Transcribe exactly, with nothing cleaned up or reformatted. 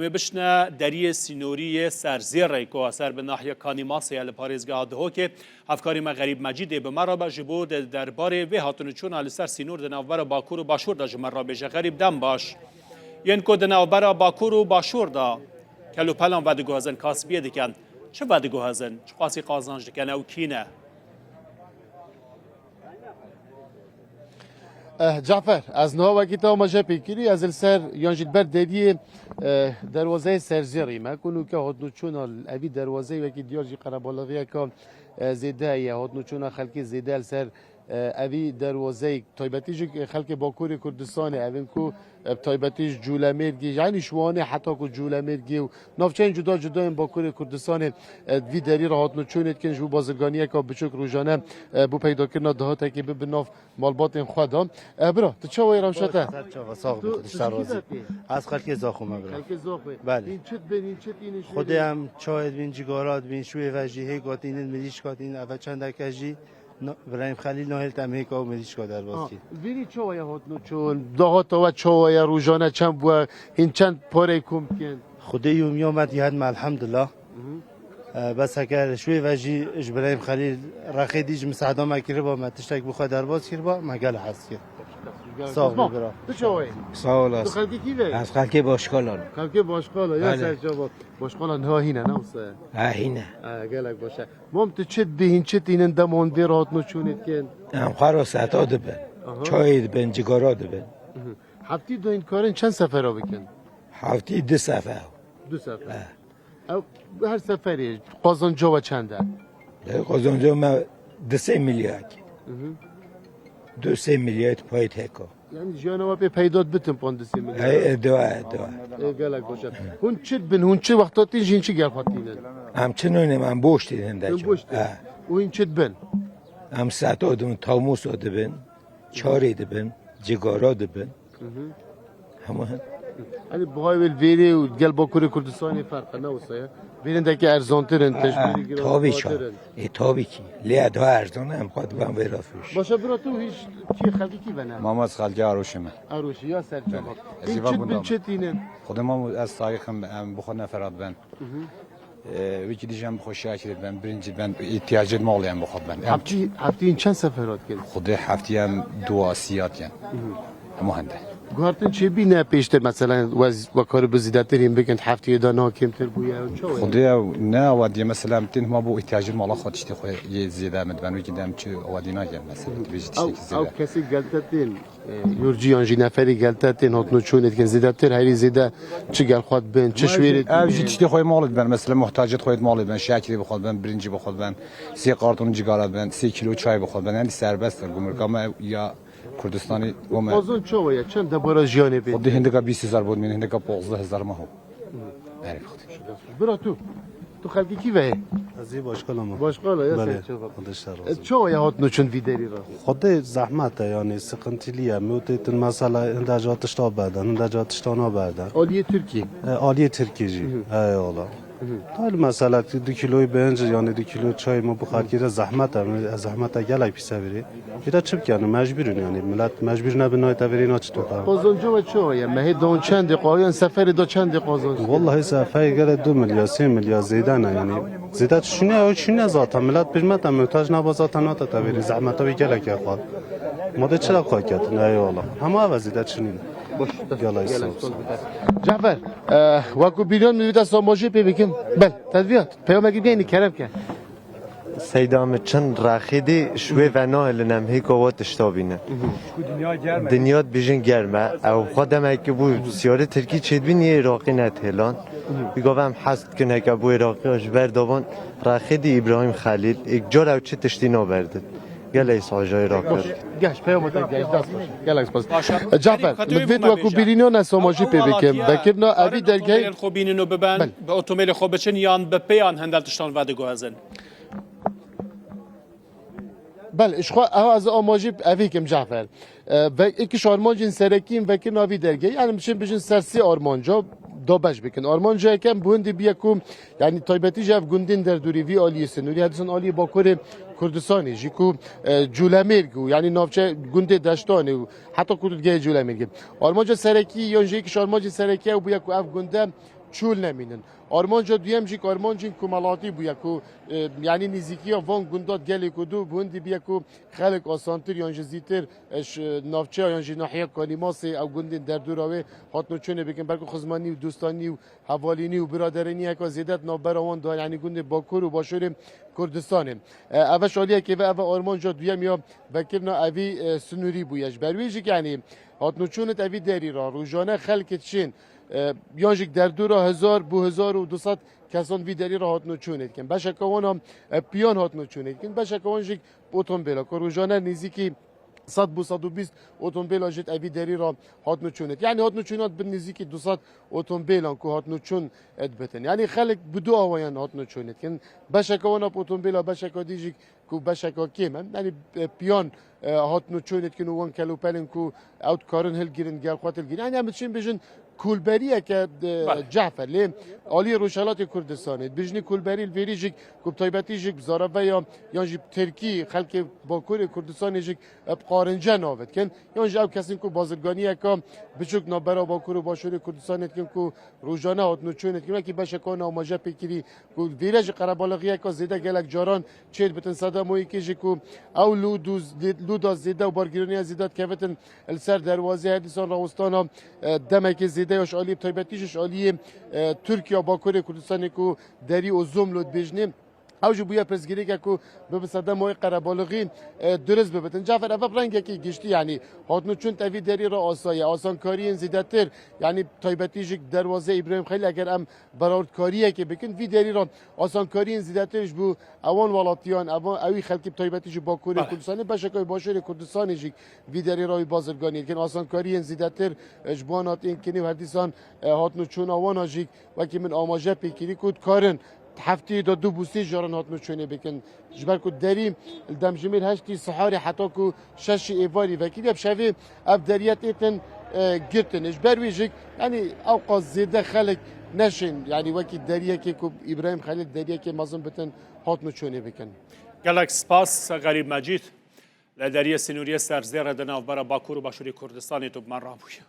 Em ê bişine deriyê sînorî yê Serzêrê ku ser bi nahiya Kanîmasê ye li parêzgeha Dihokê. Hevkarê me Xerîb Mecîdê bi me re be ji bo di derbarê vê hatinoçûna li ser sînor di navbera Bakur û Başûr de ji me re bêje. Xerîb, dem baş. Yên ku di navbera Bakur û Başûr de kelopelan vediguhezin, kasibiyê dikin, çi vediguhezin? Çiqasî qazanc dikin? Ew kî ne? Eh, Cafer, ez niha wekî te amaje pê kirî, ez li ser yan jî li ber deriyê, eh, derwazeyê Serzêrî me. Ku nûke hatinoçûna evî derwazeyê wekî diyar jî qerebalixiyeke, eh, zêde heye. Hatinoçûna xelkê zêde li ser, eh, evî derwazeyê, taybetî jî xelkê Bakurê Kurdistanê, evin ku, eh, bi taybetî ji Cûlemêrgê, yanî ji Wanê heta ku Cûlemêrgê û navçeyên cuda cuda yên Bakurê Kurdistanê, eh, vî derî re hatinoçûnê dikin ji bo bazirganiyeke biçûk rojane, eh, bo peydakirina dahatekê bibe nav malbatên xwe de. Eh, bira, tu çawa yî, rewşa te? Ser çava, sax bî, Tu, Xwedê tu ser ji kî razî. Derê yî? Ez xelkê Zaxo me, bira. Xelkê Zaxo. Belê. Hîn çi dibin, hîn çi tînin şûrê? Xwedê em çayê dibin, cigara dibin, şûyê ve jî hêka tînin, mirîşka tînin, eve çendeke jî na-, Birahîm Xelîl nahêl te em hêka û mirîşka derbas Ha, kî. Vînî çawa ye hatinoçûn? Dahata we çawa ye? Rojane çend bûye? Hîn çend pareyê kom dikin? Xwedê yûmiya me dihat me, elhamdulillah. Mhm. E, bes heke şûyê ve jî ji Birahîm Xelîl rexê dî ji misada me kiriba, me tiştek bi xwe derbas kiriba, me gelek hez kir. Gelek Sağ ol, ol, bra. Tu çawa yî? Sağ olasın. Tu xelkê kî ve yî? Ez xelkê Başkalan. Xelkê Başkala, ya Belê. Ser çava. Başkala niha hîn e, ne wisa ye? Ha, hîn e. Ha, gelek baş e. Mam, tu çi dibî, hîn çi tînin, dema hûn vê re hatinoçûnê dikin? Em xwe re seta dibin. Aha. Çayê dibin, cigara dibin. Mhm. Heftî de hîn karin çend sefera bikin? Heftî du sefer. Du sefer. He. Ew her seferê qazanca we çend e? Lê qazanca me du sê milyar kî. Mhm. Du sê milyar payê teko. Yani jiyana we pê peyda dibitin panzdeh milyar. Ey, e, dua, e, dua. Ê, gelek baş e. Hûn çi dibin, hûn çi wexta tîn jî hîn çi gel xwe tînin? Em çi nûnê, em boş tînin de. Em boş tînin. He. Û hîn çi dibin? Em seta dibin, tamusa dibin, çarê dibin, cigara dibin. Hı hı. Hema hin. Hani buhay wel vêrê û gel Bakurê Kurdistanê ferq e, ne wisa ye? Vêrindekî erzantir in, teşbîrî Tabii ki. Girantir in. E, tabii ki. Lê daha erzan em xwe diban vê rafîş. Başa bira tu hiç kî xelkî kî ve ne? Mama ez xelkê Aroşê me. Aroşê ya ser çava. Belê. Ez Hîn ê çi va dibin gundam. Çi tînin? Xwedê mam ez sayixim em bi xwe nefera dibin. Hı hı. E, wekî dî jî em bi xwe şakirê dibin, birincî dibin, îhtiyacê malê em bi xwe dibin. Em Heftî, heftî hîn çend sefer hat kirin? Xwedê heftî em dua siyat yên. Hı hı. Hemû hende. Guhertin çêbî ne pêştir, mesela, wez-, we karibû zêdetir hîn bikin, heftiyê de niha kêmtir bûye, ew çawa ye? Xwedê ew ne awa diye, mesela, em tên hema bo îhtiyacê mala xwe tiştê xwe yê zêde em dibin, wekî dem çi awa dî nakin, mesela, Hı. dibêjî Ew, tiştekî ew zêde. Kesê gel te tên, e, yurcî yan jî neferî gel te tên, hatinoçûnê dikin, zêdetir herî zêde çi gel xwe dibin, çi Ma şûêrê ev jî dibin? Tiştê xwe yê malê dibin, mesela, muhtaciyet xwe yê malê dibin, şekerê bi xwe dibin, birincî bi xwe dibin, sê karton cigara dibin, sê kîlo çay bi xwe dibin, yani serbest e, gumrika me ya Kurdistanê, o me. Qazanc çawa ye? Çend debara jiyanê bê? Xwedê hindika bîst hezar bo dimîne, hindika panzdeh hezar ma ho. Berê xwedê. Bira tu, tu xelkê kî ve yî? Ez ê Başkala me. Başkala ya Belê. Ser çava. Xwedê ser E, razı. Çawa ye hatinoçûn vî derî re? Xwedê zehmet e, yani, sıkıntılı ye. Mewtêtin mesela hinde ca tişta berdin, hinde ca tişta naberdin. Aliyê Tirkî? E, aliyê Tirkî jî. Hı hı. Eyvallah. Hı hı. Dayl mesela tu du kiloyî bênc, yani du kilo çay ma bu xelkê de zehmet e, zehmet e gelek pîse birî. Vî de çi bikin, mecbûr in yani, millet mecbûr nebin nayte verî naçit weta. Qazanca we çawa ye? Mehê dan çendê qayan, seferê da çendê qazanç? Vallahi seferê gele du milyar, sê milyar zêde ne yani. Zêde çi şûne, ew çûne zaten, millet pêşmete muhtac neba zaten nate te verî, zehmeta wî gelek ya xwe. Ma de çira xwe ketin, eyvallah. Hema eve zêde çi nîn. Boş. Gelek sağ ol. Cafer, e, wekû bîran min wî de samajî pê bikim. Bel, tedbiyat, peyamekî bîyînî kerem ke. Seyda min çend rexî dî, ji wê ve nahêlin em hêka we tişta bînin. Dinya dibêjin germ e. Ew xwe demekî bû siyarê tirkî çêdibîn yê Iraqî netêlan. Wî gava em hez dikin heke bû Iraqî ji ber davan rexî dî Îbrahîm Xelîl. Êk car ew çi tiştî naberdin. Gelek saja Iraqî. Geş, peyama te geş, dest baş. Gelek spas. Cafer, min vê wekû bîrînana samajî pê bikim. Vekirina evî dergehê. Xwe bînin û biben, Bel. Bi otomêlê xwe biçin yan bi pêyan hindel tiştan vediguhezin. Bel, ji xwe ew ez amajî evî kim Cafer. E, ve-, êkiş armancên serekî yên vekirina vî dergehê. Yani biçin bijin ser sê armanca da beş bikin. Armanca yekem bi hindî bûye ku, yani taybetî jî ev gundên derdorî vî aliyê sinûrî, her disan aliyê Bakurê Kurdistanê jî ku, e, Cûlemêrg û yani navçe gundê Deştanê û heta ku tu digehê Cûlemêrgê. Armanca serekî yan jî êkiş armancên serekî ew bûye ku ev gunde çûl nemînin. Armanca duyem jî armancên komelatî bûye ku, e, yanî nêzîkiya van gunda gelê ku du bi hindî bûye ku xelk asantir yan jî zîtir, e, ji navçeya yan jî nahiya Kanîmasê ew gundên derdora wê hatno çûnê bikin. Belku xizmanî û dostanî û hevalînî û biraderîniyeke zêde di navbera wan de, yanî gundê Bakur û Başûrê Kurdistanê. E, eve ji aliyekê ve eve armanca duyem ya vekirina evî, e, sinûrî bûye. Ji ber wê jî, yanî hatno çûnê di evî derî re rojane xelkê dişên, e, yan jî derdora hezar bo hezar û du sed kesan vî derî re hatno çûnê dikin. Beşeke wan a, e, piyan hatno çûnê dikin. Beşeke wan jî otombêla ku rojane nêzîkî sed bo sed û bîst otombêla jî di evî derî re hatno çûnê. Yanî hatno çûna dibin nêzîkî du sed otombêlan ku hatno çûn, e, dibitin. Yanî xelk bi du awayan hatno çûnê dikin. Beşeke wan a bi otombêla, beşeke dî jî ku beşeke kêm e. Yanî, e, piyan, e, hatno çûnê dikin û wan kelûpelên ku ew dikarin hilgirin, gel xwe hilgirin. Yanî em diçin bêjin kulberiyeke, e, Belê. Cefer. Lê aliyê Rojhelatê Kurdistanê, dibêjinî kulberî li vêrî jî ku bi taybetî jî bi zaraveya yan jî bi tirkî xelkê Bakurê Kurdistanê jî, e, bi qarince navê dikin. Yan jî ew kesên ku bazirganiyeke biçûk navbera Bakur û Başûrê Kurdistanê dikin ku rojane hatno çûnê dikin. Wekî beşeke wan amaje pê kirî ku vêre jî qerebalixiyeke zêde gelek caran çêdibitin. Sedema yekê jî ku ew lûd û zê-, lûda zêde û bargiraniya zêde dikevitin li ser derwazê her dîsan rawestana, e, demekê zêde ya ji aliyê, bi taybetî jî ji aliyê, e, Tirkiye Bakurê Kurdistanê ku derî û zomlo dibêjinê. Ew jî bûye pirsgirêkek ku bibe sedema wê qerebalixî, e, dirist bibitin. Cafer, eve bi rengekî giştî, yanî hatno çûn di evî derî re asaye, asankariyên zêdetir, yanî taybetî jî derwazê Îbrahîm Xelîl, eger em berawerdkariyekê bikin, vî derî re asankariyên zêdetir ji bo ewan welatiyan, ewan, ewî xelkî bi taybetî jî Bakurê Belê. Kurdistanê, beşeke wê Başûrê Kurdistanê jî vî derî re wî bazirganiyê dikin. Asankariyên zêdetir, e, ji bo wan hatiyên kinê û her dîsan, e, hatno çûna wana jî wekî min amaje pê kirî ku dikarin di hefteyê de du bo sê caran hatno çûnê bikin. Ji ber ku derî li demjimêr heştî siharê heta ku şeşî êvarî vekirî, bi şevê ev deriye têtin, e, girtin. Ji ber wî jî, yanî ewqas zêde xelk neşên, yanî wekî deriyekê ku Îbrahîm Xelîl deriyekê mezin bitin, hatno çûnê bikin. Gelek spas Xerîb Mecîd. Li deriyê sînoriyê Serzêre di navbera Bakur û Başûrê Kurdistanê tu bi me rabûye.